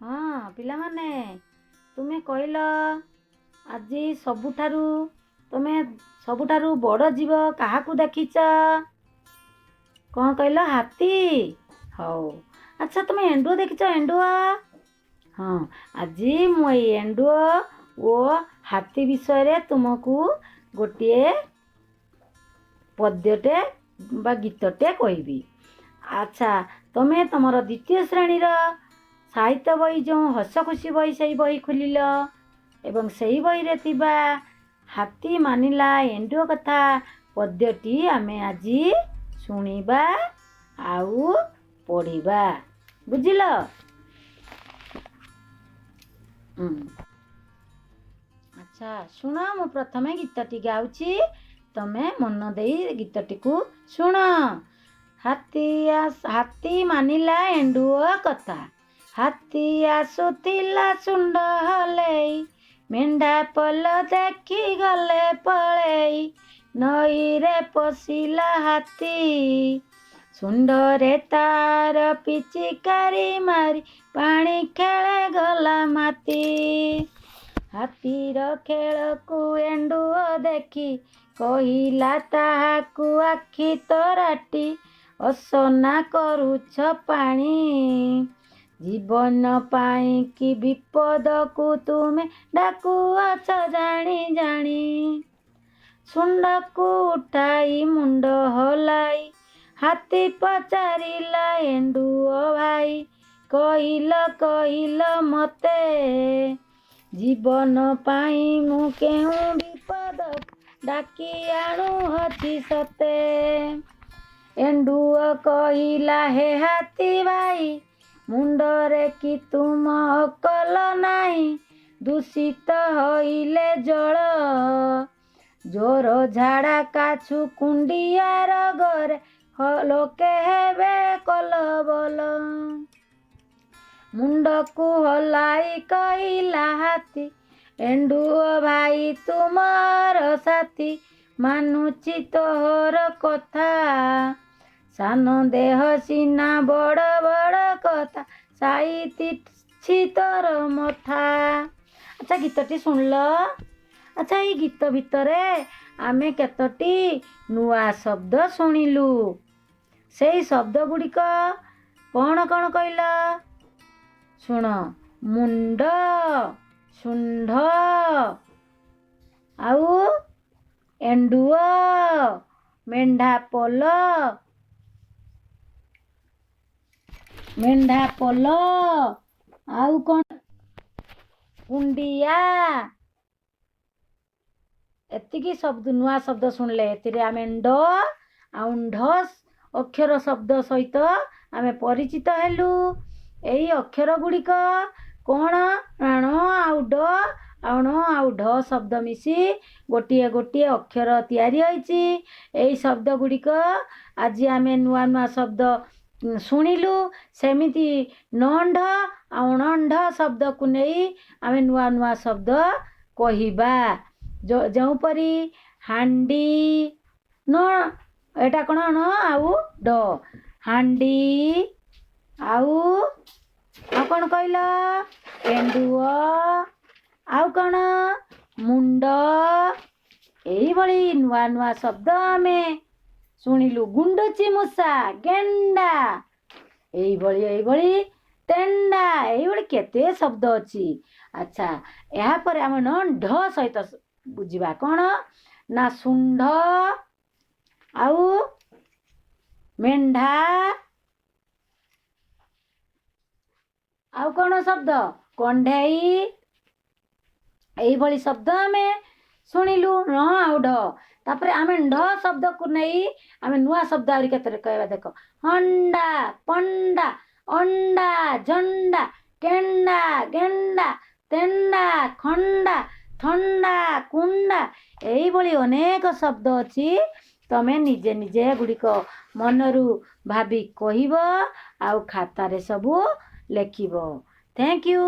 ହଁ ପିଲାମାନେ, ତୁମେ କହିଲ, ଆଜି ସବୁଠାରୁ ତୁମେ ସବୁଠାରୁ ବଡ଼ ଜୀବ କାହାକୁ ଦେଖିଛ? କ'ଣ କହିଲ? ହାତୀ। ହଉ, ଆଚ୍ଛା, ତୁମେ ଏଣ୍ଡୁଅ ଦେଖିଛ? ଏଣ୍ଡୁଅ? ହଁ, ଆଜି ମୁଁ ଏଇ ଏଣ୍ଡୁଅ ଓ ହାତୀ ବିଷୟରେ ତୁମକୁ ଗୋଟିଏ ପଦ୍ୟଟେ ବା ଗୀତଟେ କହିବି। ଆଚ୍ଛା, ତୁମେ ତୁମର ଦ୍ୱିତୀୟ ଶ୍ରେଣୀର ସାହିତ୍ୟ ବହି, ଯେଉଁ ହସ ଖୁସି ବହି, ସେଇ ବହି ଖୋଲିଲ ଏବଂ ସେଇ ବହିରେ ଥିବା ହାତୀ ମାନିଲା ଏଣ୍ଡୁଅ କଥା ପଦ୍ୟଟି ଆମେ ଆଜି ଶୁଣିବା ଆଉ ପଢ଼ିବା, ବୁଝିଲ? ଆଚ୍ଛା ଶୁଣ, ମୁଁ ପ୍ରଥମେ ଗୀତଟି ଗାଉଛି, ତମେ ମନ ଦେଇ ଗୀତଟିକୁ ଶୁଣ। ହାତୀ ମାନିଲା ଏଣ୍ଡୁଅ କଥା। ହାତୀ ଆସୁଥିଲା ଶୁଣ୍ଡ ହଲେଇ, ମେଣ୍ଢା ପଲ ଦେଖି ଗଲେ ପଳେଇ। ନଈରେ ପଶିଲା ହାତୀ, ଶୁଣ୍ଡରେ ତାର ପିଚିକାରି ମାରି ପାଣି ଖେଳେ ଗଲା ମାତି। ହାତୀର ଖେଳକୁ ଏଣ୍ଡୁଅ ଦେଖି କହିଲା ତାହାକୁ ଆଖି ତରାଟି, ଅସନା କରୁଛ ପାଣି, ଜୀବନ ପାଇଁ କି ବିପଦକୁ ତୁମେ ଡାକୁଅଛ ଜାଣି ଜାଣି। ଶୁଣ୍ଡକୁ ଉଠାଇ ମୁଣ୍ଡ ହଲାଇ ହାତୀ ପଚାରିଲା, ଏଣ୍ଡୁଅ ଭାଇ, କହିଲ କହିଲ ମତେ, ଜୀବନ ପାଇଁ ମୁଁ କେଉଁ ବିପଦ ଡାକି ଆଣୁଅଛି ସତେ? ଏଣ୍ଡୁଅ କହିଲା, ହେ ହାତୀ ଭାଇ, ମୁଣ୍ଡରେ କି ତୁମ ଅକଲ ନାହିଁ? ଦୂଷିତ ହୋଇଲେ ଜଳ, ଜୋର ଝାଡ଼ା କାଛୁ କୁଣ୍ଡିଆ ରୋଗରେ ଲୋକେ ହେବେ କଲବଲ। ମୁଣ୍ଡକୁ ହଲାଇ କହିଲା ହାତୀ, ଏଣ୍ଡୁଅ ଭାଇ ତୁମର ସାଥୀ, ମାନୁଛି ତୋହର କଥା। ସାନ ଦେହ ସିନା ବଡ଼ ବଡ଼ କଥା, ସାଇତିଛି ତୋର ମଥା। ଆଚ୍ଛା, ଗୀତଟି ଶୁଣିଲ। ଆଚ୍ଛା, ଏଇ ଗୀତ ଭିତରେ ଆମେ କେତୋଟି ନୂଆ ଶବ୍ଦ ଶୁଣିଲୁ। ସେଇ ଶବ୍ଦ ଗୁଡ଼ିକ କ'ଣ କ'ଣ କହିଲ? ଶୁଣ, ମୁଣ୍ଡ, ଶୁଣ୍ଢ, ଆଉ ଏଣ୍ଡୁଅ, ମେଣ୍ଢା ପଲ, ମେଣ୍ଢା ପଲ, ଆଉ କ'ଣ? କୁଣ୍ଡିଆ। ଏତିକି ଶବ୍ଦ, ନୂଆ ଶବ୍ଦ ଶୁଣିଲେ। ଏଥିରେ ଆମେ ଣ୍ଡ ଆଉ ଢ ଅକ୍ଷର ଶବ୍ଦ ସହିତ ଆମେ ପରିଚିତ ହେଲୁ। ଏଇ ଅକ୍ଷର ଗୁଡ଼ିକ କ'ଣ ନା ଣ ଆଉ ଡ ଆଉ ଣ ଆଉ ଢ ଶବ୍ଦ ମିଶି ଗୋଟିଏ ଗୋଟିଏ ଅକ୍ଷର ତିଆରି ହୋଇଛି। ଏଇ ଶବ୍ଦ ଗୁଡ଼ିକ ଆଜି ଆମେ ନୂଆ ନୂଆ ଶବ୍ଦ ଶୁଣିଲୁ। ସେମିତି ନ ଢ ଆଉ ଣ ଢ ଶବ୍ଦକୁ ନେଇ ଆମେ ନୂଆ ନୂଆ ଶବ୍ଦ କହିବା, ଯେଉଁପରି ହାଣ୍ଡି। ନ, ଏଇଟା କ'ଣ? ଣ ଆଉ ଡ, ହାଣ୍ଡି। ଆଉ କ'ଣ କହିଲ? ଏଣ୍ଡୁଅ। ଆଉ କ'ଣ? ମୁଣ୍ଡ। ଏଇଭଳି ନୂଆ ନୂଆ ଶବ୍ଦ ଆମେ ଶୁଣିଲୁ। ଗୁଣ୍ଡୁଚି ମୂଷା, ଗେଣ୍ଡା, ଏଇଭଳି ତେଣ୍ଡା, ଏଇଭଳି କେତେ ଶବ୍ଦ ଅଛି। ଆଚ୍ଛା, ଏହାପରେ ଆମେ ନ ଢ ସହିତ ବୁଝିବା କ'ଣ ନା ଶୁଣ୍ଢ ଆଉ ମେଣ୍ଢା, ଆଉ କ'ଣ ଶବ୍ଦ? କଣ୍ଢେଇ। ଏଇଭଳି ଶବ୍ଦ ଆମେ ଶୁଣିଲୁ ଣ ଆଉ ଢ। ତାପରେ ଆମେ ଢ ଶବ୍ଦକୁ ନେଇ ଆମେ ନୂଆ ଶବ୍ଦ ଆହୁରି କେତେରେ କହିବା। ଦେଖ, ହଣ୍ଡା, ପଣ୍ଡା, ଅଣ୍ଡା, ଝଣ୍ଡା, କେଣ୍ଡା, ଗେଣ୍ଡା, ତେଣ୍ଡା, ଖଣ୍ଡା, ଥଣ୍ଡା, କୁଣ୍ଡା। ଏଇଭଳି ଅନେକ ଶବ୍ଦ ଅଛି। ତମେ ନିଜେ ନିଜେ ଏଗୁଡ଼ିକ ମନରୁ ଭାବି କହିବ ଆଉ ଖାତାରେ ସବୁ ଲେଖିବ। Thank you.